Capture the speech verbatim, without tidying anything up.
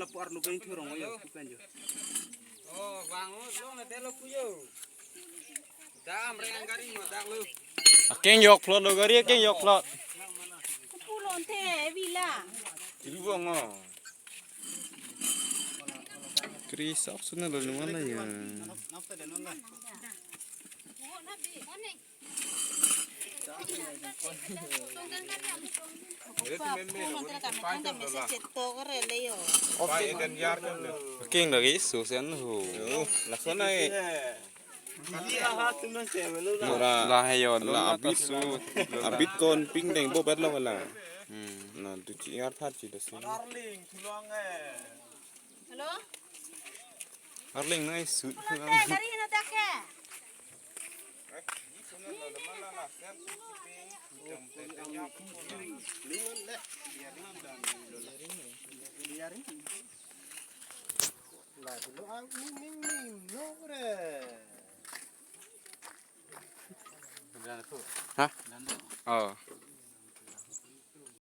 Lapu arlo beng thurong yo, kupen yo. Oh, bang, oh, lo na telo puyo. Dam reng gari mo, dam lo. Akeng yok plot lo, gari akeng yok plot. Kupulon te, vila. Kiri bong, oh. Kiri sok suna lo, nuan na ya. King lagi susen ho. Lason ai. Mura la hayo la abit su, abit kon ping deng bo bet lo la. Hmm. Na du chi yar thar chi da si. Hello? Arling nai sut. Pulang te, gari hina take. Ha? Oh.